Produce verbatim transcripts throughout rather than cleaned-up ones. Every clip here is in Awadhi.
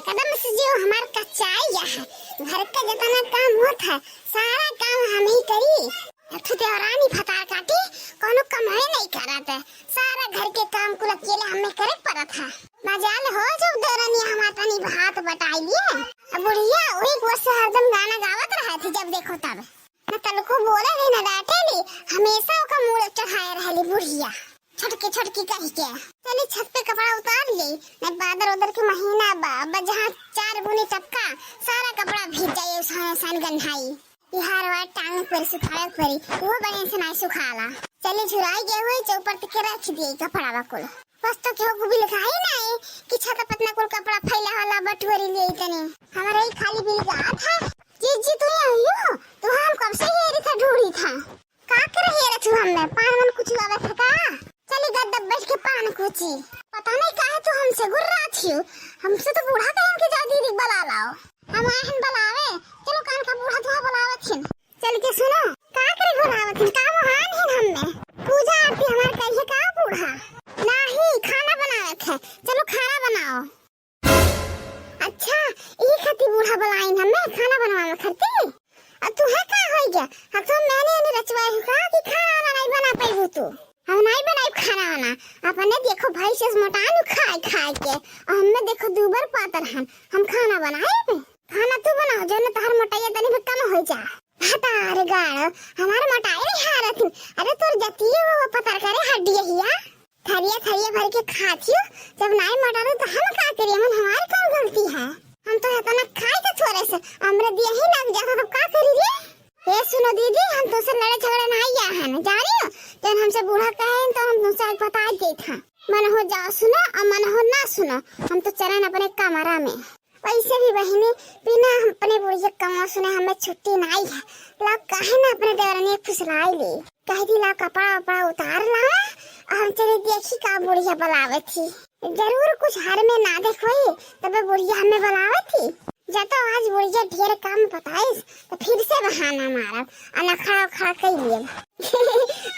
कदम से जो हमार कच्चाई है, घर का जितना काम होत है, सारा काम हम ही करी। अब तो देवरानी भतार काटी, कोनो कमाए नहीं करत है, सारा घर के काम कुल अकेले हमें करे पड़त है। मजाल हो जो देवरानी हमार तनी भात बटाई लिए। अब बुढ़िया वही कुआ से हरदम गाना गावत रहत है, जब देखो तब। न तलको बोले ली, न डांटे ली, हमेशा ओका मूड़ चढ़ाए रहली बुढ़िया। छोटकी, छोटकी कह के। चली छत पे कपड़ा उतार ले, न बादर उदर के महीना बा, बा जहाँ चार बूनी टपका, सारा कपड़ा भीज जाए, सान, सान गन्हाई। इहार वार टांग पर सुखावे परी, वो बढ़िया से नाई सुखाला। चली झुराई गए हुए चौपर तक रख दिए कपड़ा बकुल। बस तो केहू को बिलगाई नाई कि छत पतना कुल कपड़ा फैला वाला बटोरी लिए तनी। हमारे ही खाली बिलगात है। जीजी, तू यहाँ आई हो? तो हम कब से हेरी था, ढूंढी था। का करे हेरे तू हमें? पान मन कुछ लावे था का? चली गद्दा बैठ के पान कुची। पता नहीं काहे तू हमसे गुर्रात हियो। हमसे तो बूढ़ा कहिन के जा दीदी बला लाओ। हम आए हन बलावे। चलो कान का बूढ़ा तुहा बलावत हिन। चल के सुनो, का करे गुर्रावत हिन? का महान हिन हमें? पूजा आरती हमार करिए का बूढ़ा? नाही, खाना बनावत है। चलो खाना बनाओ। अच्छा, ई खातिर बूढ़ा बलाइन हमें खाना बनवावे खातिर? आ तुहे का होई गया? हम तो मैंने ने रचवाई हूँ का कि खाना वाना नहीं बना पाई तू? हम नहीं बनाई खाना वाना। अपने देखो भाई से मोटान खाए खाए के, और हमें देखो दूबर पातर हन। हम खाना बनाए बे? खाना तू बनाओ, जो न तहर मोटाइया तनी भी कम हो जा। हटा रे गाड़ो, हमार मोटाई नहीं हारत हन। अरे तोर जतिये वो पतर करे हड्डी हिया। थरिया थरिया भर के खात हियो, जब नाई मटारू तो हम का करी? मन हमारी कौन गलती है? हम तो इतना खाए थे थोड़े से, हमरे दिया ही लग जाता तब का करी रे? ए सुनो दीदी, हम तुमसे लड़े झगड़े ना आया है ना, जानी हो? जब हमसे बूढ़ा कहे तो हम तुमसे आज बता देत हैं। मन हो जाओ सुनो और मन हो ना सुनो, हम तो चलन अपने कमरा में। वैसे भी बहिनी, बिना हम अपने बुढ़िया कमवा सुने हमें छुट्टी नाई है। लाओ काहे ना अपने देवरनिया फुसलाई ले। कह दी लाओ कपड़ा वपड़ा उतार ला और हम चले देखी का बुढ़िया बलावे थी। जरूर कुछ हर में ना देखोई, तबे बुढ़िया हमें बलावे थी। जा तो आज बुढ़िया ढेर काम बताइस तो फिर से बहाना मारब और नखड़ा उखड़ा कई लिए।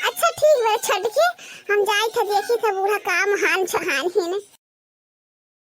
अच्छा ठीक बा छोटकी, हम जाई थे देखी थे बूढ़ा का महान छहान ही ने।